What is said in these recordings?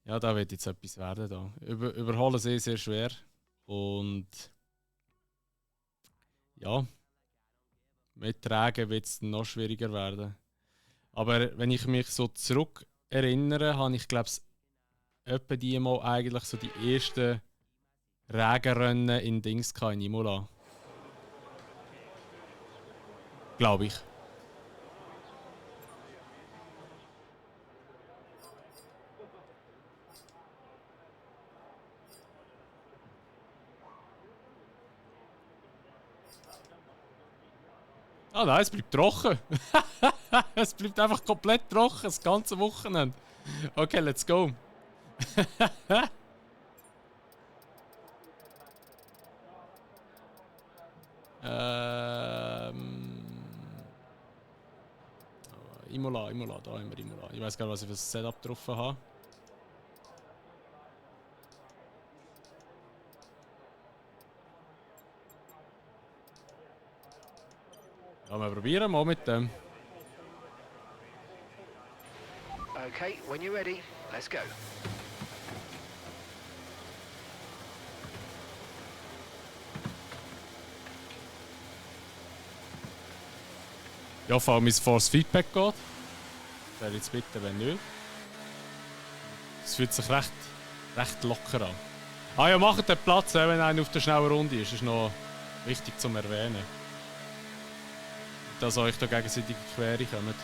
Ja, da wird jetzt etwas werden. Da. Überholen sehr, sehr schwer. Und ja, mit Tragen wird es noch schwieriger werden. Aber wenn ich mich so zurück erinnere, habe ich glaube etwa die mal eigentlich so die ersten Regenrennen in Dings in Imola. Glaube ich. Ah nein, es bleibt trocken. Es bleibt einfach komplett trocken, das ganze Wochenende. Okay, let's go. Imola, da haben wir Imola. Ich weiß gar nicht, was ich für ein Setup drauf habe. Ja, wir probieren mal mit dem. Okay, when you're ready, let's go. Ja, vor allem, bevor das Feedback geht. Wäre jetzt bitte, wenn nicht. Es fühlt sich recht locker an. Ah ja, macht den Platz, wenn einer auf der schnellen Runde ist. Das ist noch wichtig zu erwähnen. Dass euch da gegenseitig Quere kommt.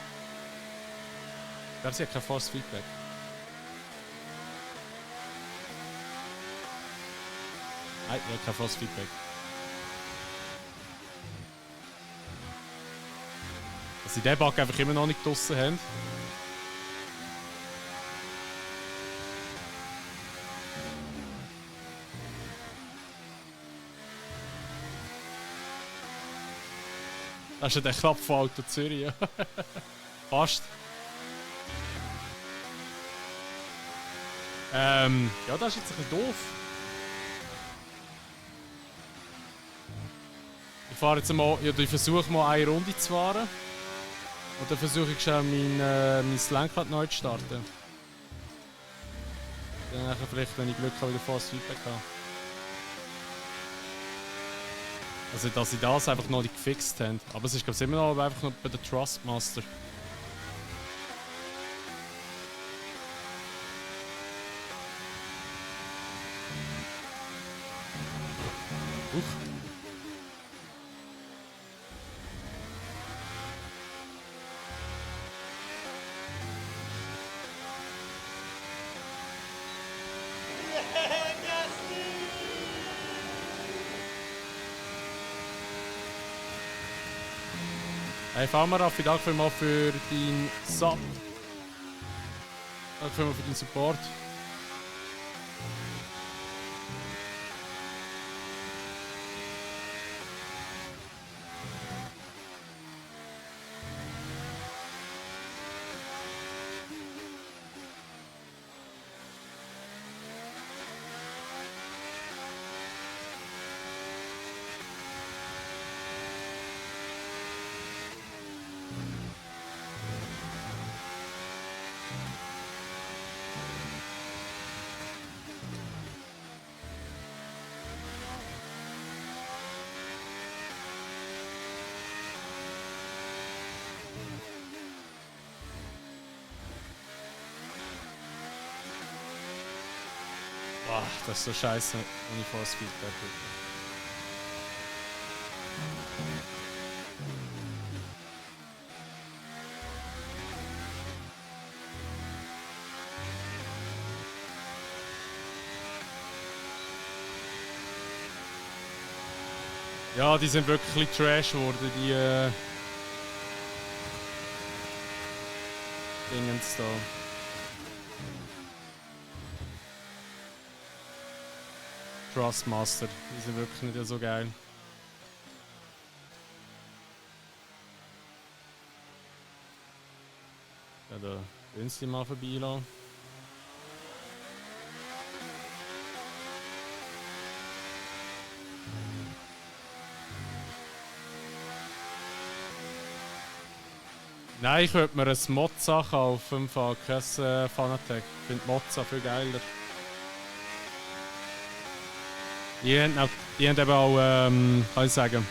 Sie hat kein Force Feedback. Nein, ich habe kein Force Feedback. Dass sie den Bug einfach immer noch nicht draussen haben. Das ist ja der Klapp von Auto Zürich. Ja. Fast. Ja, das ist jetzt ein bisschen doof. Ich fahre jetzt mal, ich versuche mal eine Runde zu fahren. Und dann versuche ich schon mein Lenkrad neu zu starten. Dann vielleicht, wenn ich Glück habe, wieder Fast Feedback habe. Also, dass sie das einfach noch nicht gefixt haben. Aber es ist, glaube ich, immer noch einfach noch bei der Trustmaster. Hey Falmer, Raffi, danke vielmals für deinen Sub. Danke vielmals für deinen Support. Boah, das ist so scheiße, wenn ich Force Feedback habe. Ja, die sind wirklich ein bisschen trash geworden, die Dingens da. Trustmaster, die sind wirklich nicht so geil. Ja, da können sie mal vorbeilassen. Nein, ich würde mir ein Mozza kaufen, im Fall kein Fanatec. Ich finde Mozza viel geiler. Die haben eben auch, kann ich sagen,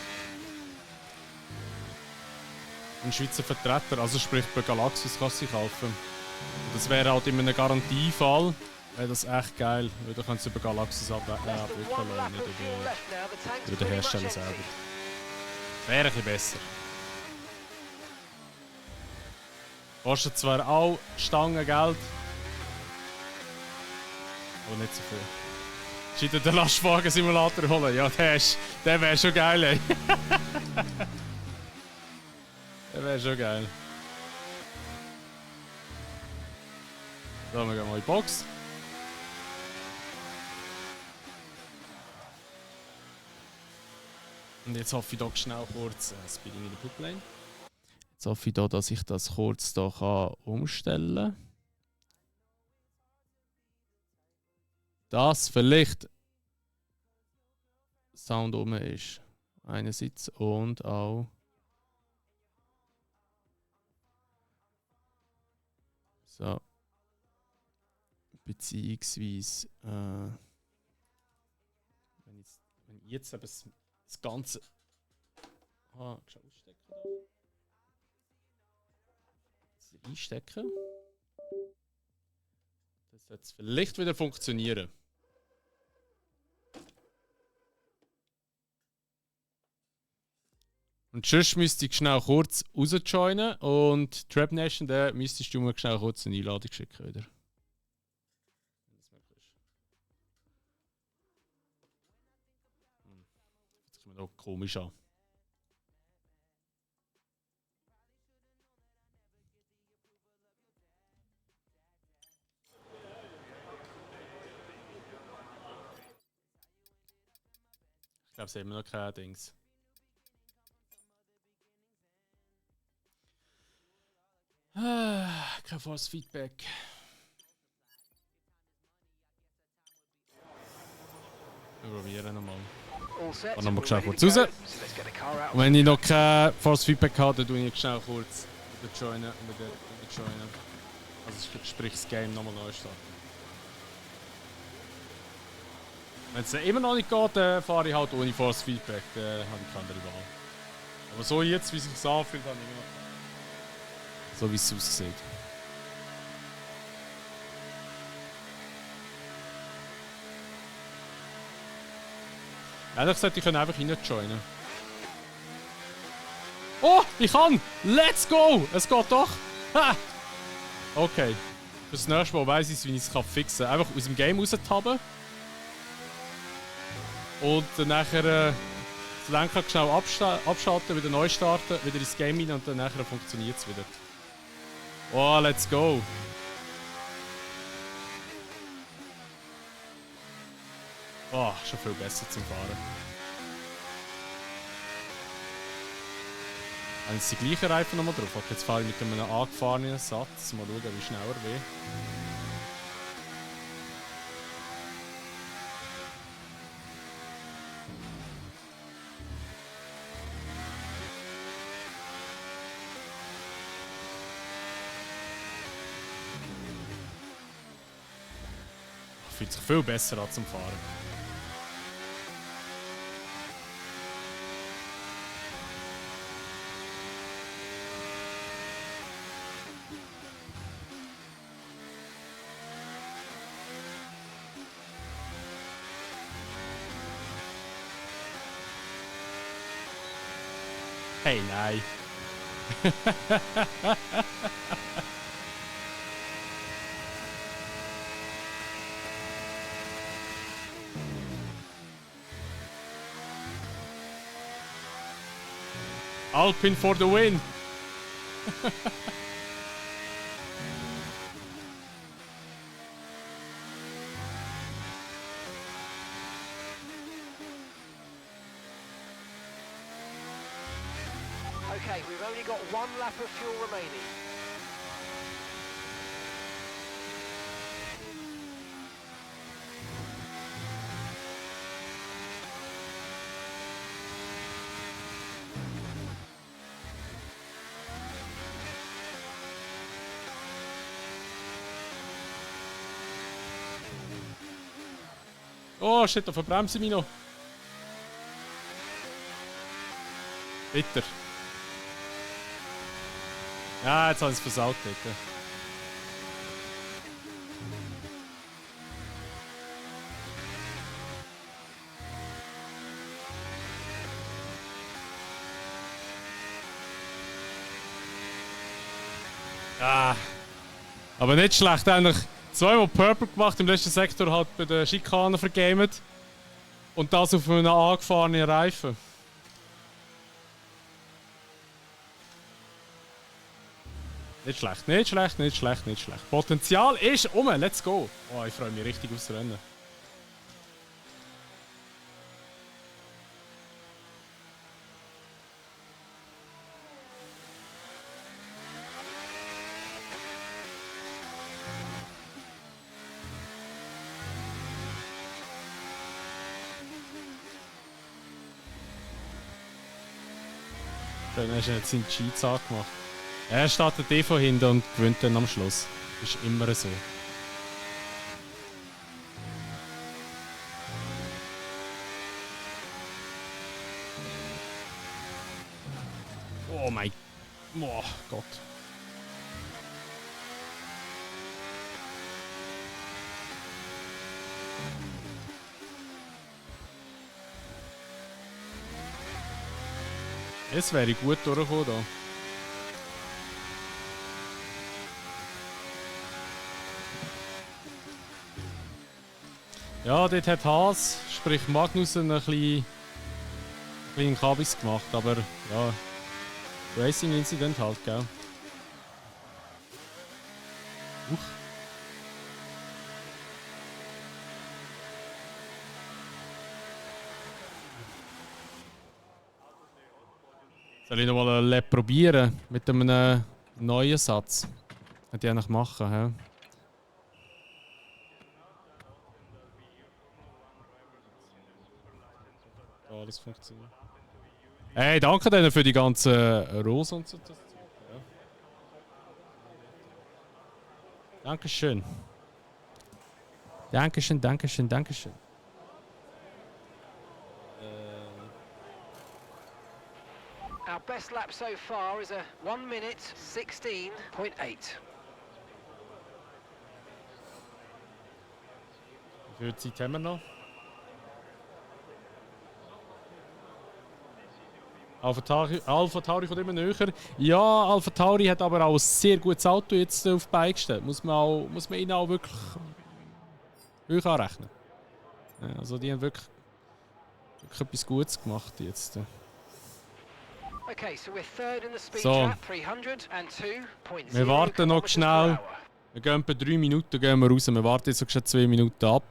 einen Schweizer Vertreter, also sprich bei Galaxus kannst du sie kaufen. Und das wäre halt in einem Garantiefall, wäre das echt geil, weil du kannst über Galaxus abwickeln lassen, nicht über den Hersteller selber. Wäre ein bisschen besser. Kostet zwar auch Stangen Geld, aber nicht so viel. Scheint den Lastwagen-Simulator holen? Ja, der wäre schon geil, ey. Der wäre schon geil. So, wir gehen mal in die Box. Und jetzt hoffe ich doch schnell kurz Speeding in der Pitlane. Jetzt hoffe ich da, dass ich das kurz da kann umstellen kann. Dass vielleicht Sound rum ist. Einerseits und auch. So. Beziehungsweise. Wenn ich jetzt eben das Ganze. Ausstecken da. Jetzt einstecken. Das sollte jetzt vielleicht wieder funktionieren. Und sonst müsste ich schnell kurz rausjoinen und Trap Nation, der müsstest du mir schnell kurz eine Einladung schicken wieder. Wenn das möglich ist. Fühlt sich mir doch komisch an. Ich glaube, es haben wir noch kein Dings. Kein Force Feedback. Wir probieren nochmal. Und nochmal schnell kurz raus. Und wenn ich noch kein Force Feedback habe, dann tue ich schnell kurz wieder joinen und wieder joinen. Also sprich das Game nochmal neu starten. Wenn es immer noch nicht geht, dann fahre ich halt ohne Force Feedback. Dann habe ich keine andere Wahl. Aber so jetzt, wie es sich anfühlt, habe ich immer noch. So wie es aussieht. Ehrlich gesagt, ich kann einfach reinjoinen. Oh, ich kann! Let's go! Es geht doch! Ha! Okay. Für das nächste Mal weiss ich, wie ich es fixen kann. Einfach aus dem Game raustaben. Und dann nachher das Lenkrad schnell abschalten, wieder neu starten, wieder ins Game rein und dann nachher funktioniert es wieder. Oh, let's go! Oh, schon viel besser zum Fahren. Haben jetzt die gleichen Reifen nochmal drauf? Okay, jetzt fahre ich mit einem angefahrenen Satz. Mal schauen, wie schneller wird. Fühlt sich viel besser an zum Fahren. Hey, nein. Alpine for the win! Okay, we've only got one lap of fuel remaining. Oh shit, da verbremse ich mich noch. Bitter. Ja, jetzt habe ich es versaut, bitte. Ah. Aber nicht schlecht, eigentlich zweimal Purple gemacht, im letzten Sektor halt bei den Schikanen vergamet. Und das auf einem angefahrenen Reifen. Nicht schlecht, nicht schlecht, nicht schlecht, nicht schlecht. Potenzial ist um, let's go. Oh, ich freue mich richtig aufs Rennen. Dann hast du jetzt seinen Cheats angemacht. Er startet eh von hinten und gewinnt dann am Schluss. Ist immer so. Oh mein Gott. Es wäre gut durchgekommen da. Ja, dort hat Haas, sprich Magnussen, ein bisschen Kabis gemacht, aber ja, Racing Incident halt, gell? Soll ich noch mal ein Lab probieren mit einem neuen Satz? Hätte ich eigentlich machen, hä? Ja, das funktioniert. Hey, danke denen für die ganzen Rosen und so. Ja. Dankeschön. Dankeschön, Dankeschön, Dankeschön. Our best lap so far is a 1 minute 16.8. Wie viel Zeit haben wir noch? Alpha Tauri kommt immer näher. Ja, Alpha Tauri hat aber auch ein sehr gutes Auto jetzt auf die Beine gestellt. Muss man ihnen auch wirklich hoch anrechnen. Ja, also die haben wirklich etwas Gutes gemacht jetzt. Okay, so we're third in the speed So. trap, 302.0 Wir warten noch schnell. Wir gehen etwa 3 Minuten gehen wir raus. Wir warten jetzt schon 2 Minuten ab.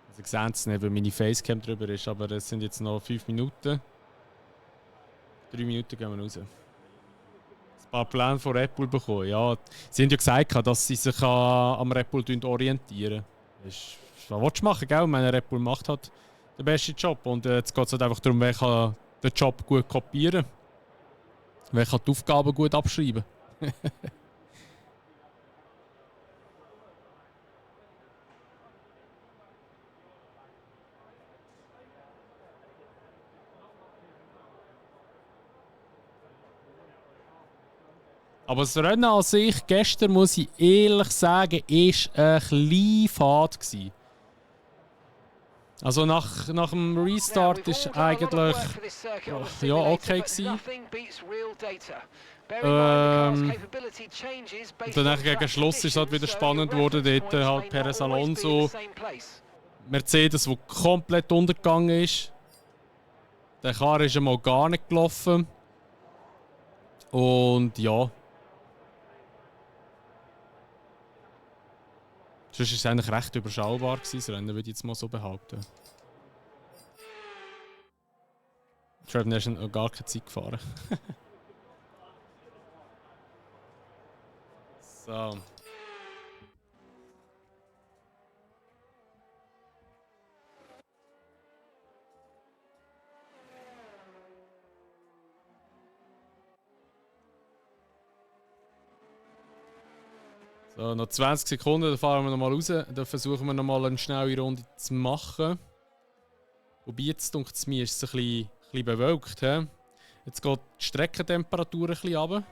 Also ich sehe es nicht, weil meine Facecam drüber ist, aber es sind jetzt noch 5 Minuten. 3 Minuten gehen wir raus. Ein paar Pläne von Red Bull bekommen. Ja, sie haben ja gesagt, dass sie sich am Red Bull orientieren. Was willst du machen, gell? Meine Red Bull macht halt den besten Job. Und jetzt geht es halt einfach darum, wer kann den Job gut kopieren. Wer kann die Aufgaben gut abschreiben. Aber das Rennen an sich, gestern muss ich ehrlich sagen, ist ein bisschen fad gewesen. Also nach dem Restart ist eigentlich ja, okay gewesen. Dann gegen Schluss ist es halt wieder spannend geworden. Dort halt Perez Alonso, Mercedes, der komplett untergegangen ist. Der Car ist einmal gar nicht gelaufen. Und ja. Sonst war es eigentlich recht überschaubar gewesen, das Rennen, würde ich jetzt mal so behaupten. Trevor ist noch gar keine Zeit gefahren. So. So, noch 20 Sekunden, dann fahren wir nochmal raus. Dann versuchen wir nochmal eine schnelle Runde zu machen. Wobei jetzt, denke ich mir, ist es ein bisschen bewölkt. He? Jetzt geht die Streckentemperatur ein bisschen runter.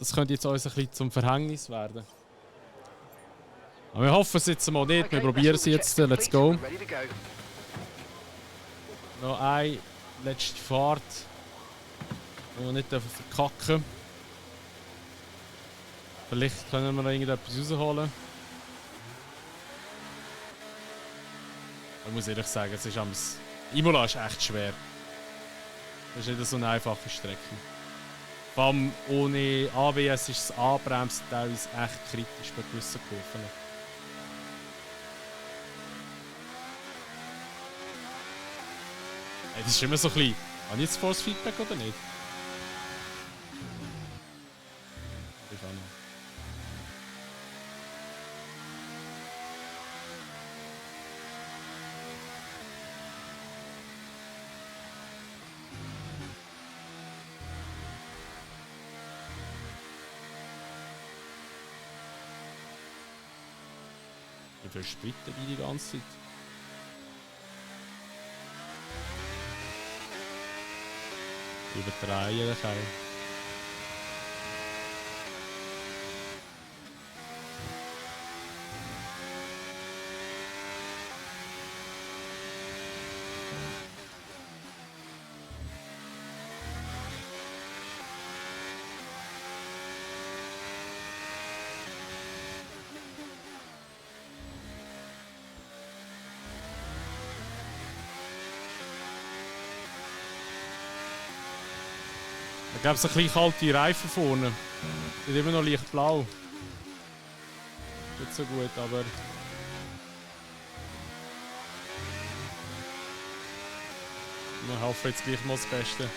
Das könnte jetzt uns ein bisschen zum Verhängnis werden. Aber wir hoffen es jetzt mal nicht. Wir probieren es jetzt. Let's go. Noch eine letzte Fahrt. Die wir nicht verkacken dürfen. Vielleicht können wir noch irgendetwas rausholen. Ich muss ehrlich sagen, es ist Imola ist echt schwer. Das ist nicht so eine einfache Strecke. Vor allem ohne ABS ist das Anbremsen teilweise echt kritisch bei gewissen Kurven. Hey, das ist immer so ein bisschen... Habe ich jetzt Force Feedback oder nicht? Ich auch noch. Wie viel splitten die ganze Zeit? Übertreiben das auch. Ich glaube, es sind ein bisschen kalte Reifen vorne. Sind immer noch leicht blau. Nicht so gut, aber... Wir hoffen jetzt gleich mal das Beste.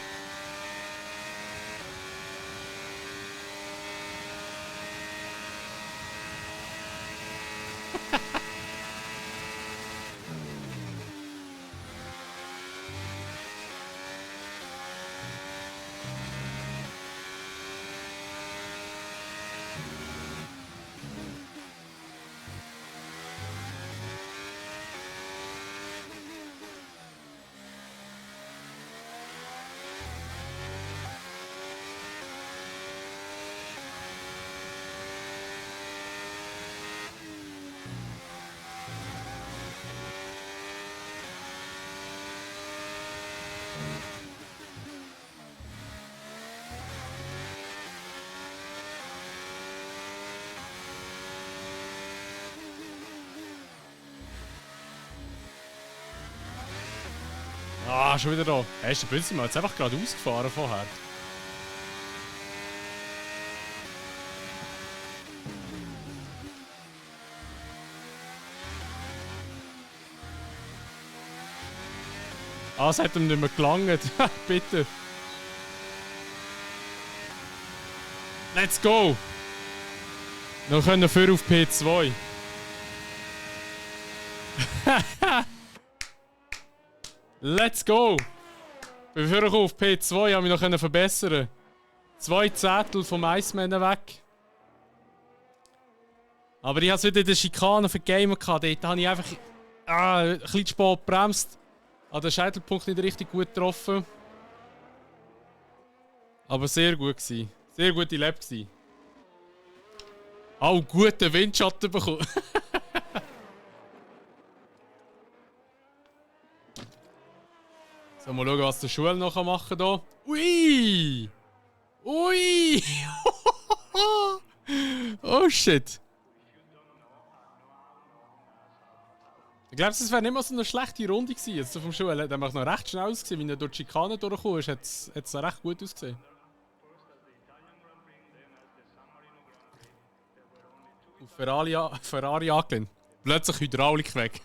Ah, schon wieder da. Hey, ist der Bünzi mal jetzt einfach gerade ausgefahren vorher? Ah, es hat ihm nicht mehr gelangt. Bitte. Let's go! Dann können wir auf P2. Let's go! Bin für auf P2, habe mich noch verbessern. 2 Zettel vom Iceman weg. Aber ich hatte es wieder in der Schikane für Gamer gehabt. Dort habe ich einfach ein bisschen spät gebremst. An den Scheitelpunkt nicht richtig gut getroffen. Aber sehr gut gewesen. Sehr gute Lap gewesen. Auch guten Windschatten bekommen. So, mal schauen, was der Schule noch machen kann. Ui! Ui! Oh shit! Ich glaube, es wäre nicht mal so eine schlechte Runde gewesen. Jetzt vom Schule. Der macht noch recht schnell ausgesehen, wenn er durch die Schikane durchgekommen ist. Hat es noch recht gut ausgesehen. Auf Ferrari angelehnt. Plötzlich Hydraulik weg.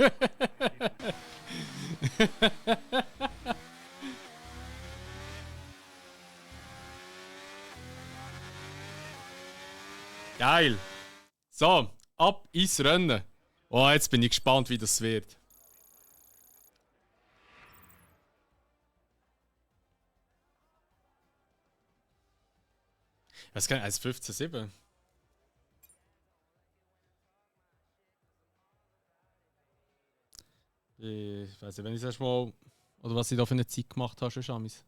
Geil. So, ab ins Rennen. Oh, jetzt bin ich gespannt, wie das wird. Was kann 1,15,7? Ich weiß nicht, wenn ich das mal. Oder was ich da für eine Zeit gemacht habe, schon Schamis.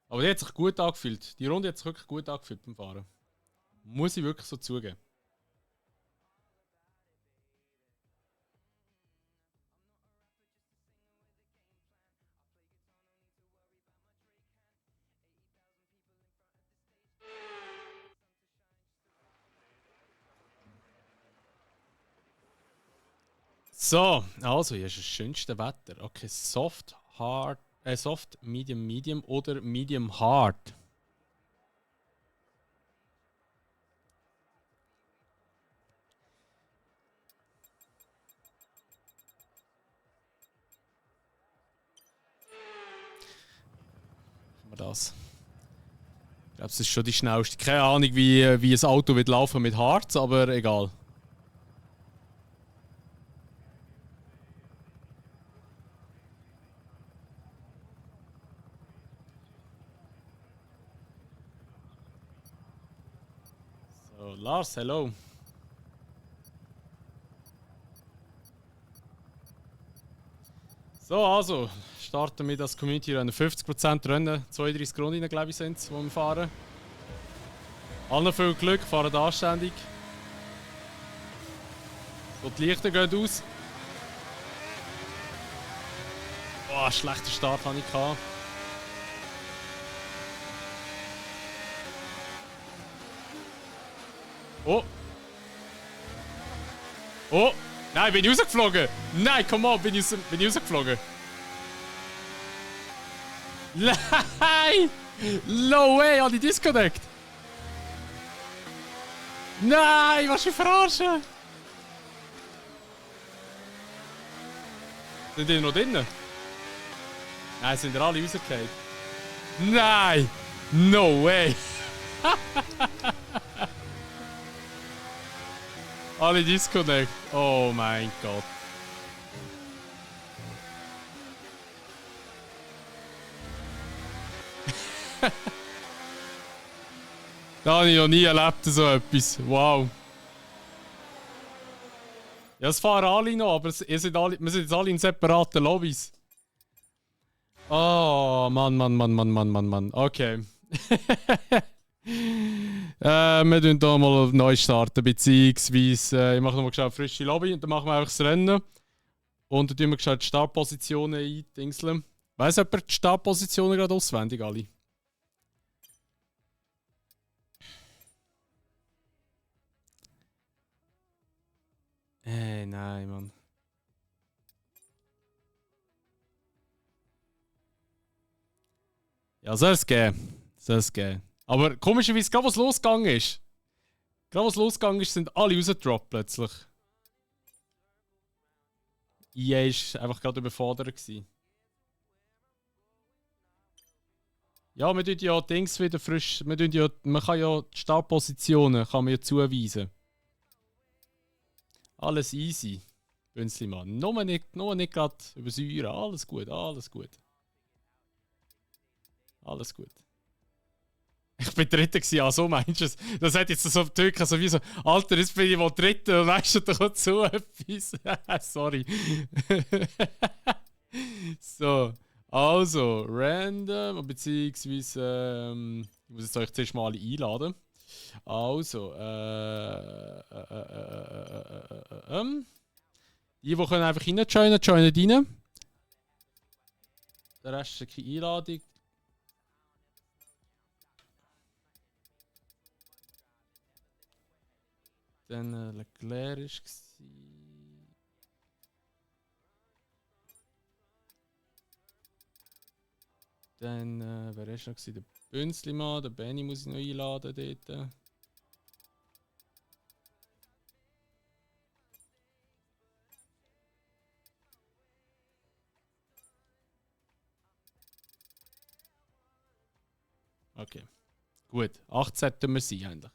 Aber die hat sich gut angefühlt. Die Runde hat sich wirklich gut angefühlt beim Fahren. Muss ich wirklich so zugeben. So, also hier ist das schönste Wetter. Okay, soft, hard, soft, medium, medium oder medium hard. Machen wir das. Ich glaube, es ist schon die schnellste. Keine Ahnung, wie ein Auto wird laufen mit Harz, aber egal. So, Lars, hello. So, also, starten wir das Community-Rennen. 50% Rennen, 32 Runden, glaube ich, sind es, die wir fahren. Allen viel Glück, fahren anständig. So, die Lichter gehen aus. Boah, schlechter Start hatte ich gehabt. Oh! Oh! Nein, bin ich rausgeflogen! Nein, come on, bin ich rausgeflogen! Nein! No way, habe ich disconnect! Nein, was ich verarschen? Sind die noch drinnen? Nein, sind alle rausgefallen. Nein! No way! Alle disconnect. Oh mein Gott. Das habe ich noch nie erlebt, so etwas. Wow. Ja, es fahren alle noch, aber wir sind jetzt alle in separaten Lobbys. Oh, Mann. Okay. Wir tun hier mal neu starten, beziehungsweise ich mache nochmal eine frische Lobby und dann machen wir einfach das Rennen. Und dann tun wir die Startpositionen eindingseln. Weiss jemand die Startpositionen gerade auswendig alle? Nein, Mann. Ja, soll es gehen. Aber komischerweise, gerade was losgegangen ist, sind alle rausgedroppt plötzlich. EA war einfach gerade überfordert gewesen. Ja, wir tun ja Dings wieder frisch. Man kann ja die Startpositionen kann man ja zuweisen. Alles easy. Bünzlimann. Nur nicht gerade übersäuern. Alles gut. Ich bin Dritter gewesen, ja, so meinst du es? Das hat jetzt so Türken so wie so, Alter, jetzt bin ich mal Dritter und weißt du doch so etwas. Sorry. So, also, random, beziehungsweise, ich muss jetzt euch zuerst mal alle einladen. Also, die können einfach joinen rein. Der Rest ist keine Einladung. Dann Leclerc war. Dann, wer war noch? Der Bünzlimann, der Benny muss ich noch einladen dort. Okay. Gut, 18 sollten wir sein eigentlich.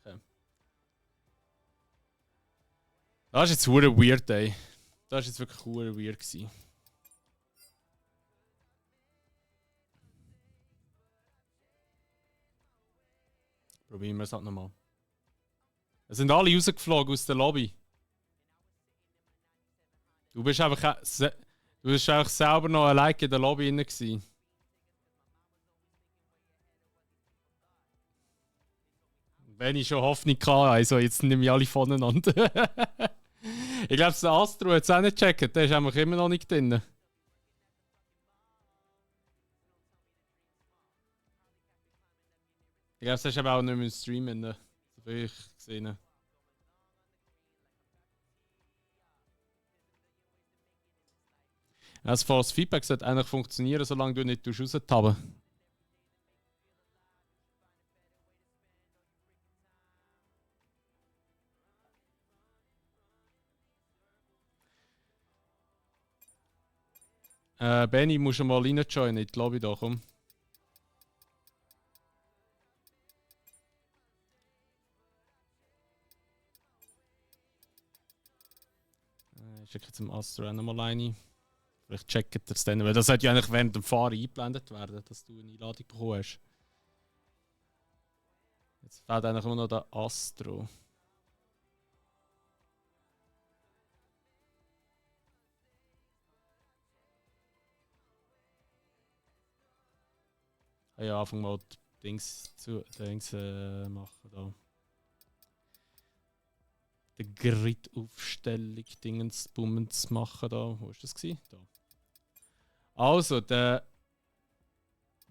Das ist jetzt hure weird, ey. Das ist jetzt wirklich hure weird gewesen. Probieren wir es halt nochmal. Es sind alle rausgeflogen aus der Lobby. Du bist einfach Du bist auch selber noch allein in der Lobby drin gewesen. Wenn ich schon Hoffnung hatte, also jetzt nehme ich alle voneinander. Ich glaube, der Astro hat es auch nicht gecheckt, der ist einfach immer noch nicht drin. Ich glaube, das ist aber auch nicht mehr im Stream, so wie ich gesehen habe. Das False Feedback sollte eigentlich funktionieren, solange du nicht raustappen. Benny, musst du mal reinjoinen in die Lobby da, komm. Ich schicke jetzt dem Astro auch nochmal rein. Vielleicht checkt er es dann, weil das sollte ja eigentlich während dem Fahren eingeblendet werden, dass du eine Einladung bekommen hast. Jetzt fehlt eigentlich nur noch der Astro. Ja, anfangen mal die Dings machen da. Die Grid-Aufstellung, Dingens, Bummens machen da. Wo war das gewesen? Da. Also, der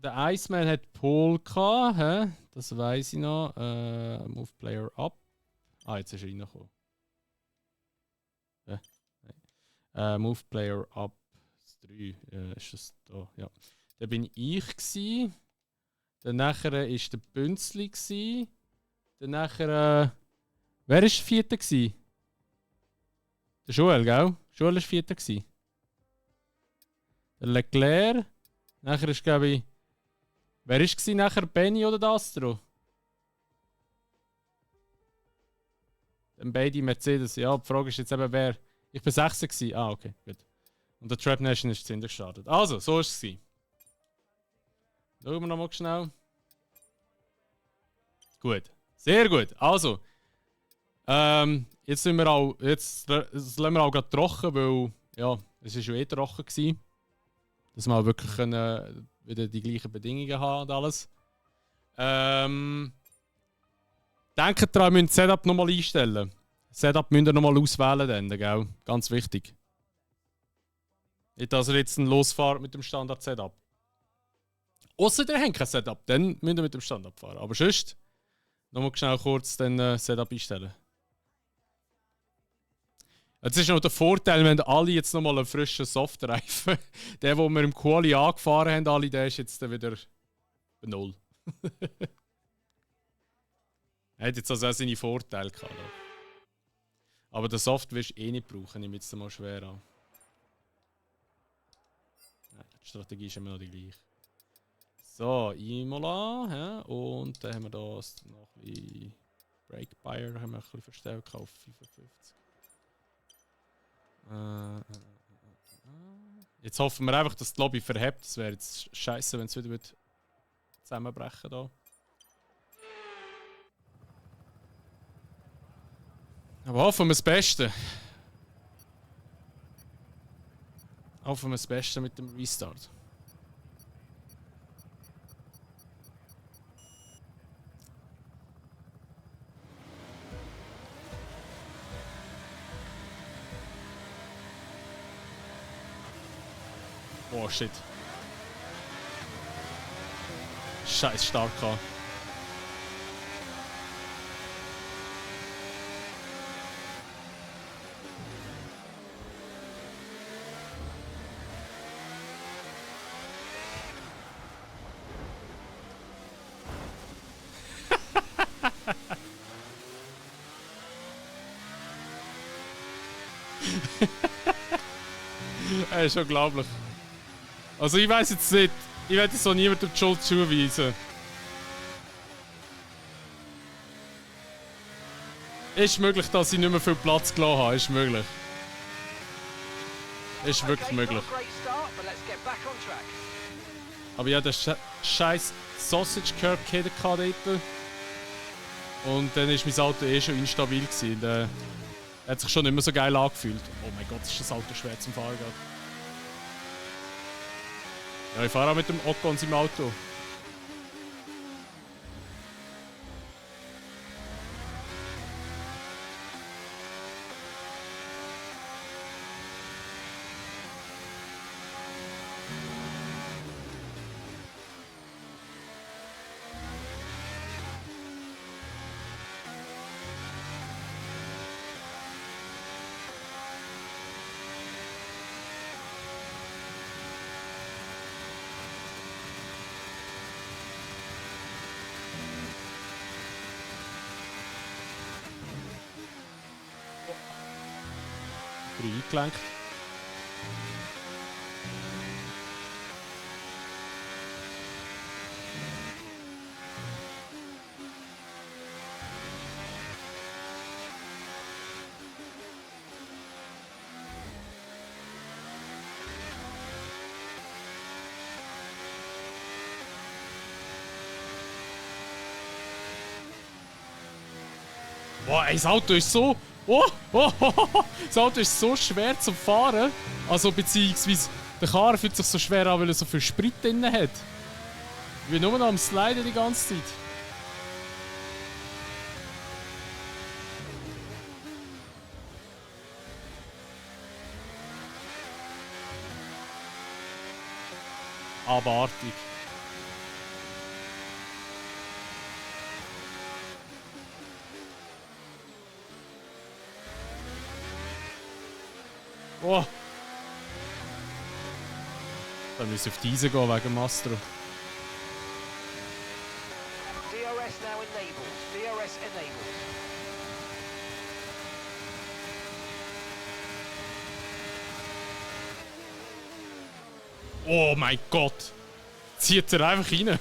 Iceman hat Pole gehabt, hä? Das weiß ich noch. Move Player up. Ah, jetzt ist er reingekommen. Move Player up. Das 3 ist das da, ja. Da bin ich gsi. Dann nachher war der Bünzli gsi. Dann nachher. Wer war der Vierte gsi? Der Joel, gell? Joel war Vierte gsi. Der Leclerc. Nachher ist, glaube ich. Wer war gsi nachher? Benny oder der Astro? Dann beide Mercedes. Ja, die Frage ist jetzt eben, wer. Ich war 16 gsi. Ah, okay, gut. Und der Trap Nation ist zu gestartet. Also, so war es. Schauen wir nochmal schnell. Gut. Sehr gut. Also. Jetzt lassen wir auch gerade trocken, weil ja, es war schon trocken gewesen. Dass wir auch wirklich können, wieder die gleichen Bedingungen haben und alles. Denkt daran, wir müssen das Setup nochmal einstellen. Das Setup müsst ihr nochmal auswählen dann, gell? Ganz wichtig. Nicht, dass ihr jetzt losfahrt mit dem Standard-Setup. Außer ihr habt kein Setup, dann müsst ihr mit dem Standard fahren. Aber sonst, nochmal schnell kurz den Setup einstellen. Jetzt ist noch der Vorteil, wenn alle jetzt nochmal einen frischen Softreifen. Der, den wir im Quali angefahren haben, alle, der ist jetzt wieder bei 0. Er hat jetzt also auch seine Vorteile gehabt. Aber den Soft wirst du eh nicht brauchen, ich nehme jetzt mal schwer an. Die Strategie ist immer noch die gleiche. So, Imola, ja, und dann haben wir da noch ein bisschen Breakbuyer, da haben wir ein bisschen verstärkt auf 55. Jetzt hoffen wir einfach, dass die Lobby verhebt. Das wäre jetzt scheiße, wenn es wieder zusammenbrechen da. Aber hoffen wir das Beste. Hoffen wir das Beste mit dem Restart. Oh shit. Scheiß stark gehabt. Das ist unglaublich. Also ich weiß jetzt nicht, ich werde so niemandem die Schuld zuweisen. Ist möglich, dass ich nicht mehr viel Platz gelassen habe, ist möglich. Ist wirklich möglich. Aber ja, der scheiß Sausage Curb Kette dort. Und dann war mein Auto eh schon instabil gewesen. Der hat sich schon nicht mehr so geil angefühlt. Oh mein Gott, ist das Auto schwer zum Fahren gerade. Ja, ich fahre auch mit dem Ocon im Auto. Eingelenkt. Boah, ey, das Auto ist so... Das Auto ist so schwer zum Fahren. Also beziehungsweise der Karren fühlt sich so schwer an, weil er so viel Sprit drin hat. Ich bin nur noch am Sliden die ganze Zeit. Abartig. Oh! Da müssen wir auf die Eisen gehen wegen Mastro. DRS now enabled. DRS enabled. Oh mein Gott! Zieht er einfach rein.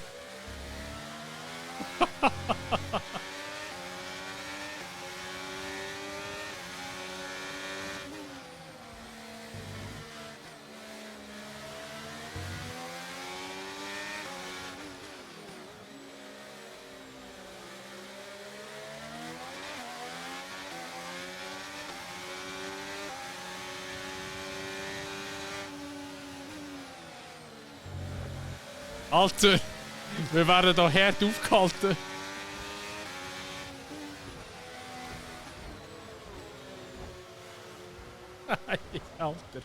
Alter, wir werden hier hart aufgehalten. Alter.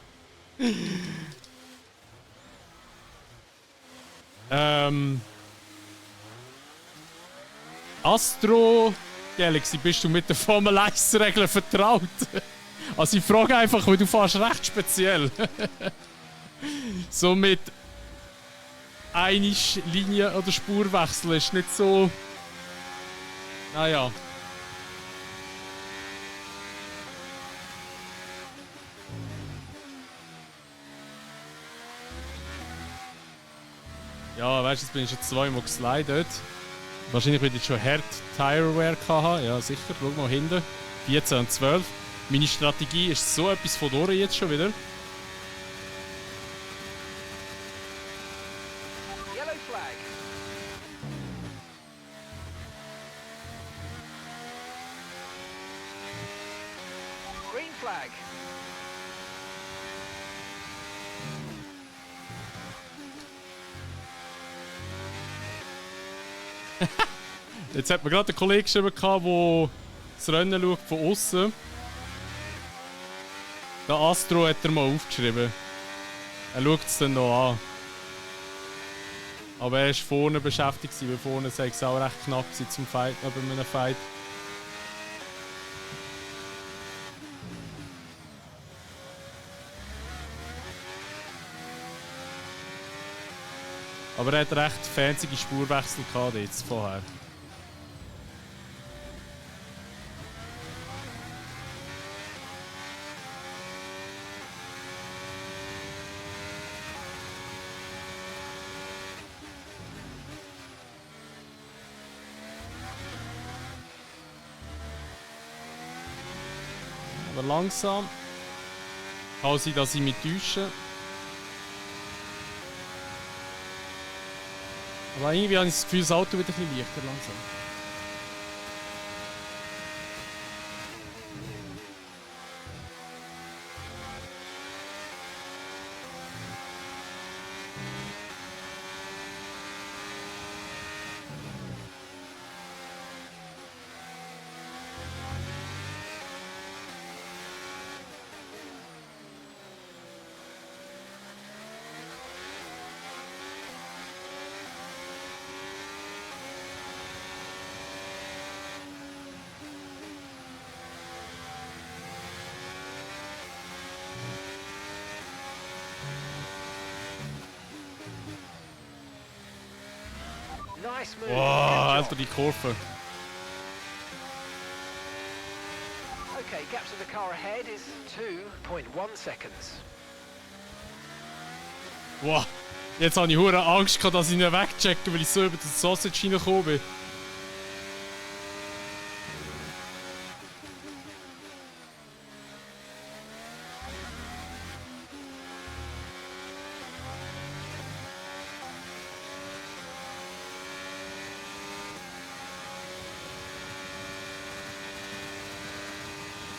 Astro Galaxy, bist du mit der Formel 1 Regeln vertraut? Also ich frage einfach, weil du fährst recht speziell. So mit einisch Linie- oder Spurwechsel ist nicht so... Naja. Ja, weißt du, jetzt bin ich schon zweimal geslidet. Wahrscheinlich würde ich schon hart Tirewear haben. Ja, sicher. Schau mal hinten. 14 und 12. Meine Strategie ist so etwas von durch jetzt schon wieder. Yellow flag. Green flag. Jetzt hat mir gerade ein Kollege geschrieben, der das Rennen schaut von außen. Der Astro hat er mal aufgeschrieben. Er schaut es dann noch an. Aber er war vorne beschäftigt, weil vorne sei es auch recht knapp zum Fight, bei einem Fight. Aber er hat recht fancy Spurwechsel gehabt jetzt vorher. Aber langsam kann sein, dass ich mich täusche. Aber irgendwie habe ich das Gefühl, das Auto wird ein bisschen leichter langsam. Nice move. Wow, Good Alter, die Kurve. Okay, gap to the car ahead is 2.1 seconds. Wow, jetzt habe ich hure Angst gehabt, dass ich ihn wegchecke, weil ich so über das Sausage hineingekommen bin.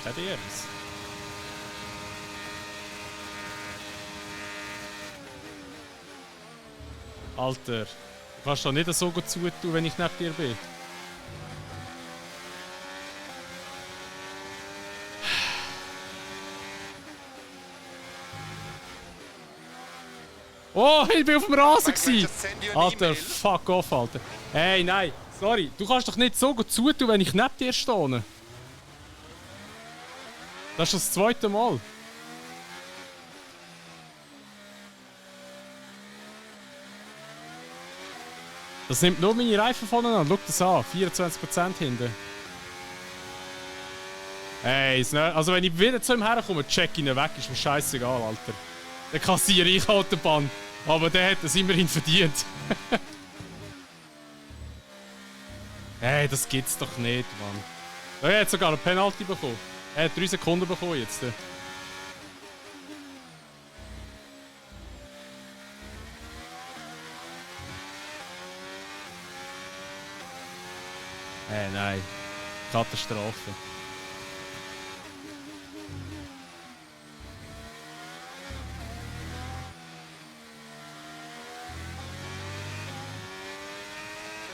Kein DRS. Alter, du kannst doch nicht so gut zutun, wenn ich neben dir bin. Oh, ich bin auf dem Rasen gewesen. Alter, fuck off, Alter. Hey, nein, sorry. Du kannst doch nicht so gut zutun, wenn ich neben dir stehe. Das ist das zweite Mal. Das nimmt nur meine Reifen voneinander. Schau das an. 24% hinten. Hey, also wenn ich wieder zu ihm herkomme, check ihn weg, ist mir scheißegal, Alter. Dann kassiere ich halt den Bann. Aber der hat es immerhin verdient. Hey, das gibt's doch nicht, Mann. Er hat sogar eine Penalty bekommen. Er hat 3 Sekunden bekommen jetzt. Nein. Katastrophe.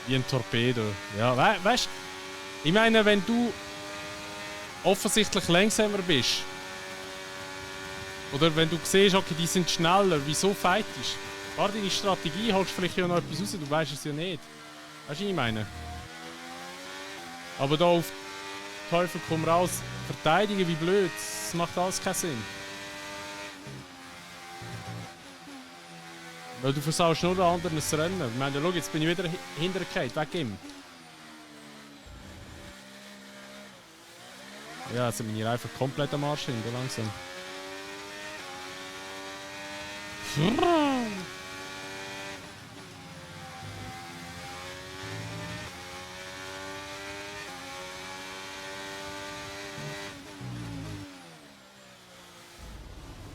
Wie ein Torpedo. Ja, weißt du, ich meine, wenn du offensichtlich langsamer bist, oder wenn du siehst, okay, die sind schneller, wieso fightest du? War deine Strategie, holst vielleicht ja noch etwas raus, du weißt es ja nicht. Weißt du, was ich meine? Aber da auf Teufel komm raus, verteidigen wie blöd, das macht alles keinen Sinn. Weil du versaust nur den anderen das Rennen. Ich meine, schau, jetzt bin ich wieder hintergefallen, weg ihm. Ja, jetzt sind meine Reifen komplett am Arsch hin, langsam.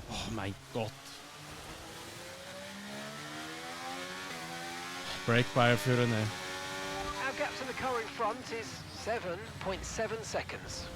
Oh mein Gott. Breakfire für ihn. Our gap to the car in front is 7.7 seconds.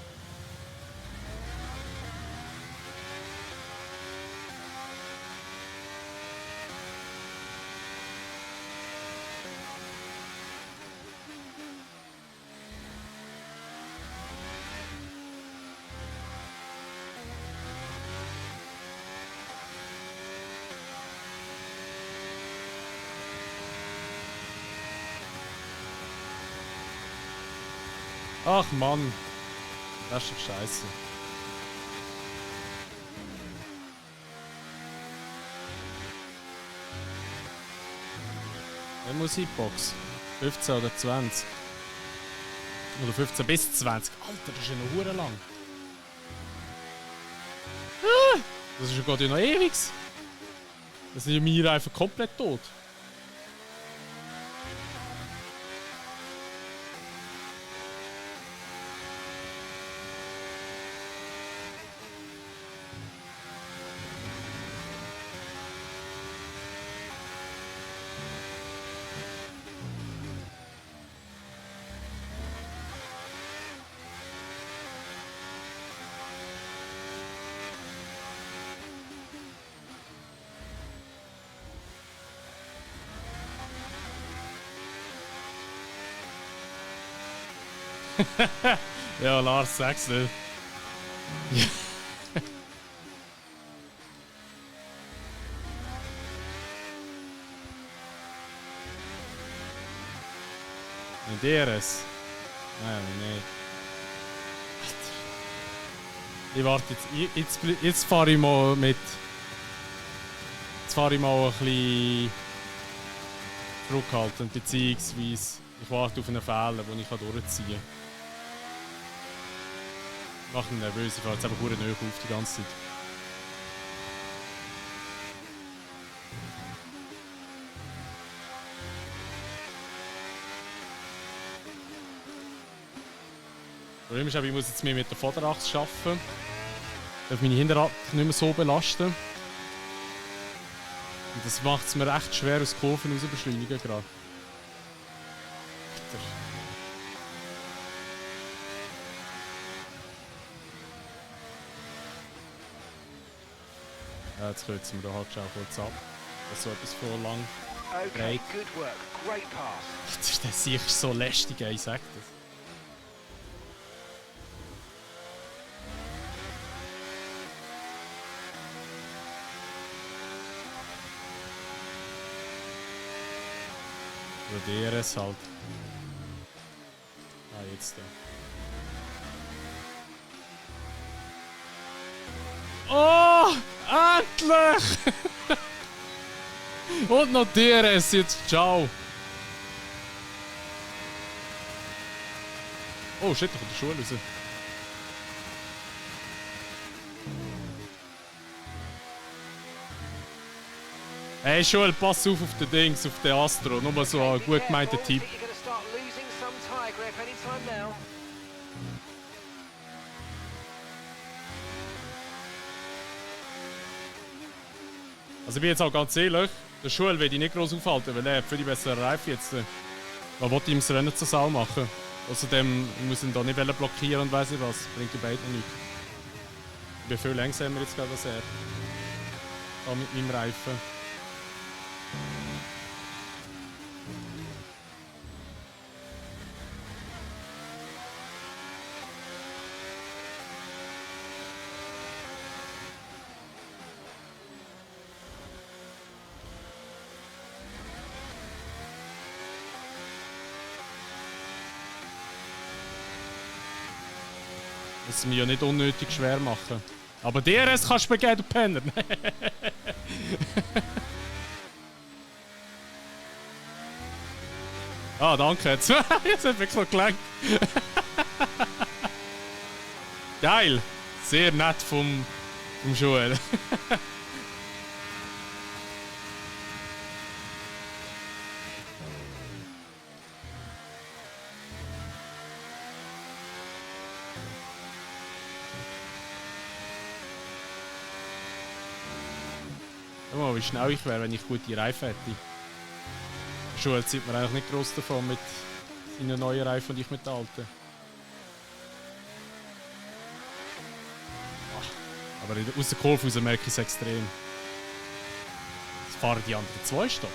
Ach Mann, das ist doch scheiße. Eine Musikbox. 15 oder 20. Oder 15 bis 20. Alter, das ist ja noch hure lang. Das ist ja gerade noch ewig. Das sind ja meine Reifen komplett tot. Ja, Lars, sag's nicht. In DRS? Nein, nicht. Ich warte jetzt. Jetzt fahre ich mal mit. Jetzt fahre ich mal ein bisschen zurückhalten, beziehungsweise ich warte auf einen Fehler, den ich durchziehen kann. Ich mache ihn nervös, ich fahre jetzt einfach verdammt hoch auf die ganze Zeit. Das Problem ist aber, ich muss jetzt mehr mit der Vorderachse arbeiten. Ich darf meine Hinterachse nicht mehr so belasten. Und das macht es mir echt schwer, aus Kurven raus zu beschleunigen gerade. Ja, jetzt kürzen wir da halt schon kurz ab. Das ist so etwas vor lang. Okay, good work. Great pass. Das ist der sicher so lästig, ich sag das. Oder DRS halt. Ah, jetzt da. Oh! Endlich! Und noch DRS jetzt. Ciao! Oh shit, da kommt die Schule raus. Hey Schule, pass auf den Dings, auf den Astro. Nur mal so ein gut gemeinter Tipp. Also ich bin jetzt auch ganz ehrlich, der Schule will ich nicht groß aufhalten, weil er hat für die besseren Reifen jetzt. Was wollte ich ihm das Rennen zur Sau machen? Außerdem muss ich ihn da nicht blockieren und weiss ich was. Bringt die beiden nichts. Ich bin viel langsamer jetzt gerade als er. Da mit meinem Reifen. Das mir ja nicht unnötig schwer machen. Aber DRS kannst du mir geben, du Penner. Ah, danke. Jetzt hat wirklich noch gelangt. Geil. Sehr nett vom Joel. Schau mal, wie schnell ich wäre, wenn ich gute Reifen hätte. Joel zieht mir eigentlich nicht gross davon mit seinen neuen Reifen und ich mit den alten. Ach, aber aus der Kurve raus merke ich es extrem. Jetzt fahren die anderen zwei Stopp.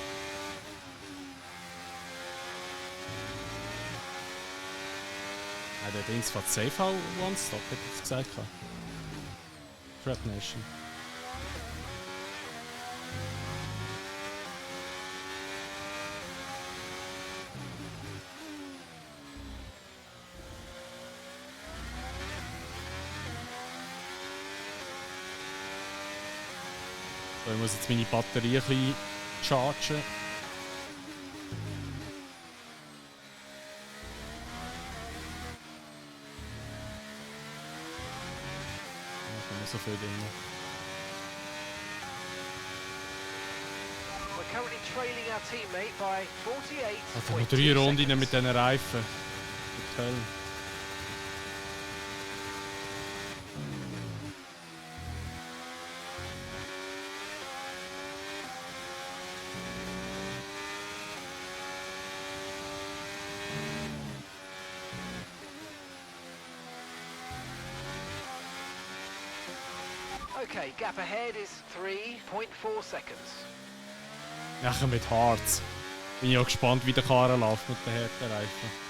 Ja, der Dings fährt safe auch One-Stop, hätte ich jetzt gesagt. Threat Nation. So, ich muss jetzt meine Batterie ein bisschen chargen. So viel drin. Also noch 3 Runden mit diesen Reifen. Total. Okay, gap ahead is 3.4 seconds. Nachher mit Harz. Bin ich auch gespannt, wie der Karren läuft mit den harten Reifen.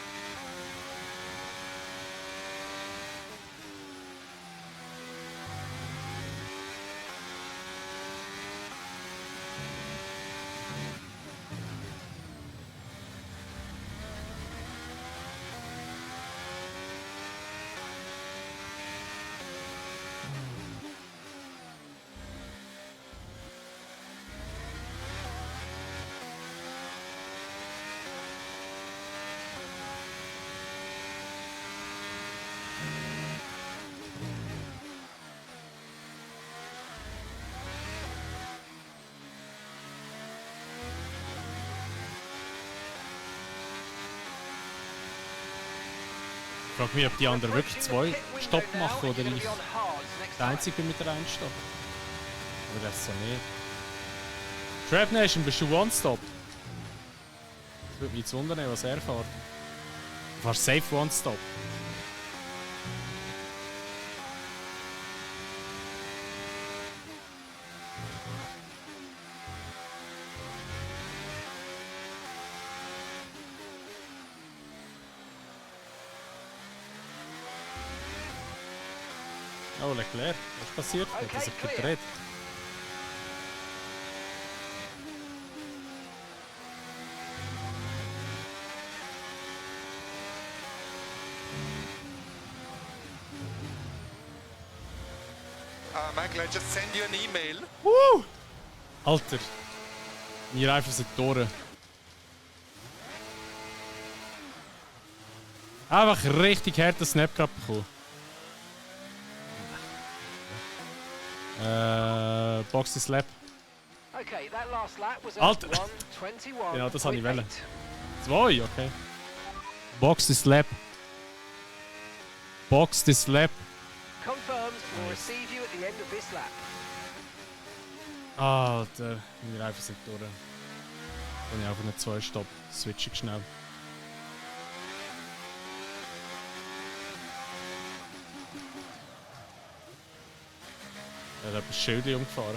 Ich frage mich, ob die anderen wirklich 2 Stopp machen oder ich der Einzige bin mit der einen Stopp. Oder das so nicht. Trap Nation, bist du One-Stop? Das würde mich jetzt wundern, was er fährt. Du fährst safe One-Stop. Oh, Leclerc, was ist passiert? Hat er sich gedreht? Michael, I just send you an email. Alter, meine Reifen sind durch. Einfach richtig harten Snap gerade bekommen. Boxy Slap. Okay, that last lap was at Alter. 1:21.8. Ja, das habe ich wollen. 2, okay. Boxy Slap. Boxy Slap. Confirms we'll receive you at the end of this lap. Alter, meine Reifen sind durch. Dann ich auf einen 2-Stopp. Switch ich schnell. Er hat ein Schildchen umgefahren.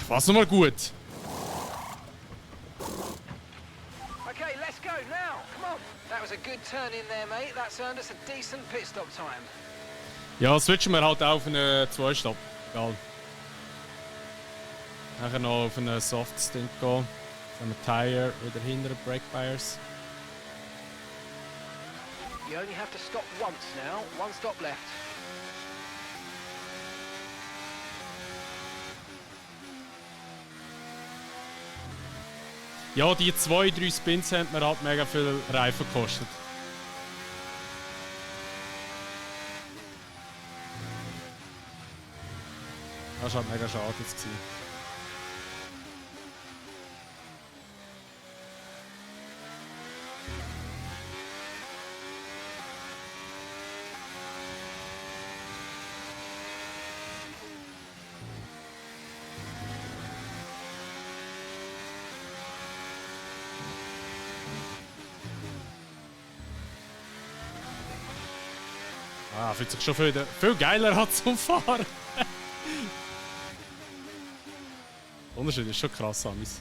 Was nochmal gut. Okay, let's go now. Come on. That was a good turn in there, mate. That's earned us a decent pit stop time. Ja, switchen wir halt auch auf einen 2-Stopp. Egal. Nachher noch auf einen Soft-Stint gehen. Von einem Tire wieder hinter Brake Bias. You only have to stop once now. One stop left. Ja, die 2-3 Spins haben mir halt mega viel Reifen gekostet. Das war halt mega schade jetzt gewesen. Ah, fühlt sich schon viel geiler an zum Fahren. Der Unterschied ist schon krass, Amis.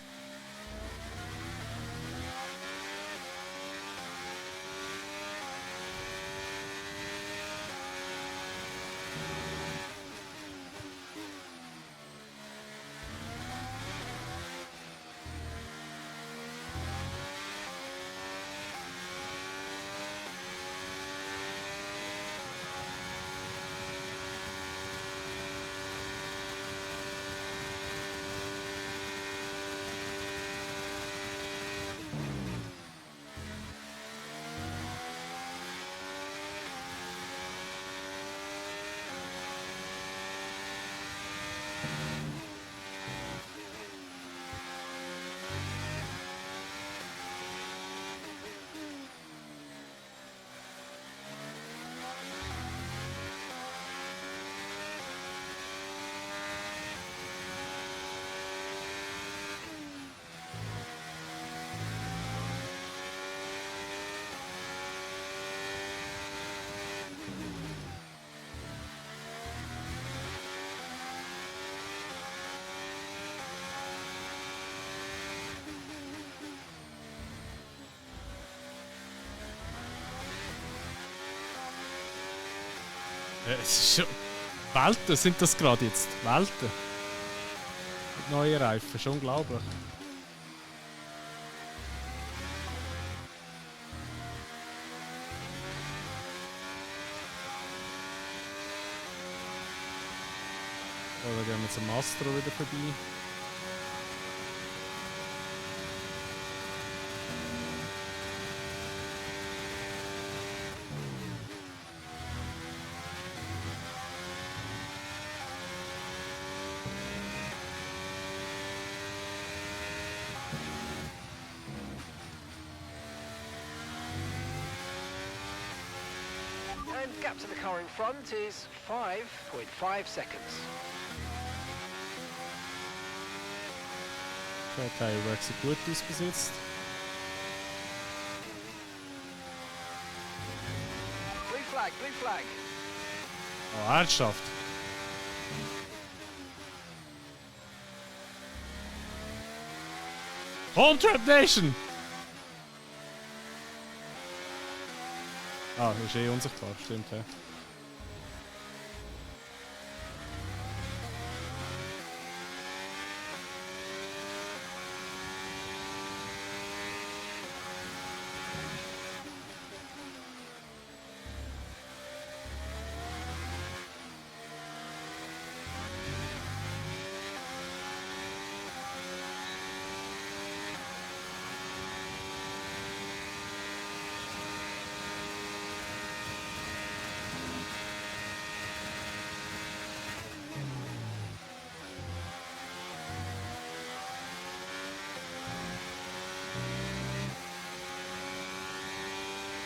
Es ist schon. Welten sind das gerade jetzt. Welten. Mit neuen Reifen, schon unglaublich. So, dann gehen wir zum Mastro wieder vorbei. Gap to the car in front is 5.5 seconds. Der Teilwerk sieht gut aus bis jetzt. Blue flag, blue flag. Oh, ernsthaft? Home Trap Nation! Ah, das ist eh unsichtbar, stimmt, ja.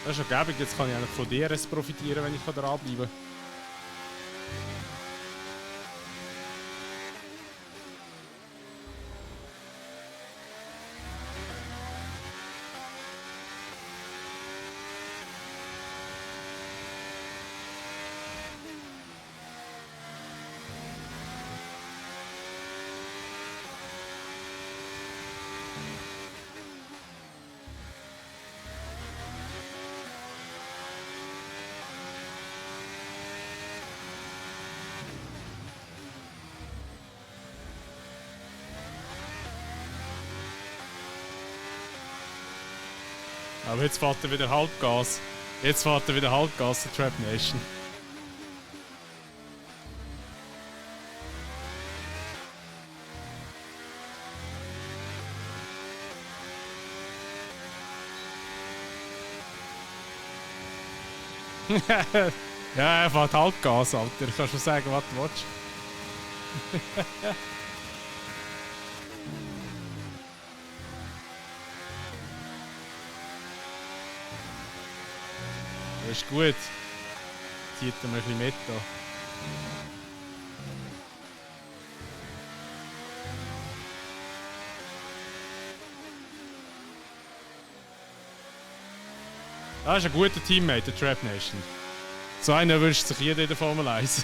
Das ist ja gäbig, jetzt kann ich eigentlich von DRS profitieren, wenn ich dranbleiben kann. Aber jetzt fährt er wieder Halbgas. Jetzt fährt er wieder Halbgas, der Trap Nation. Ja, er fährt Halbgas, Alter. Ich kann schon sagen, was du willst. Das ist gut. Zieht er mir ein bisschen mit da. Das ist ein guter Teammate, der Trap Nation. So einen wünscht sich jeder in der Formel 1.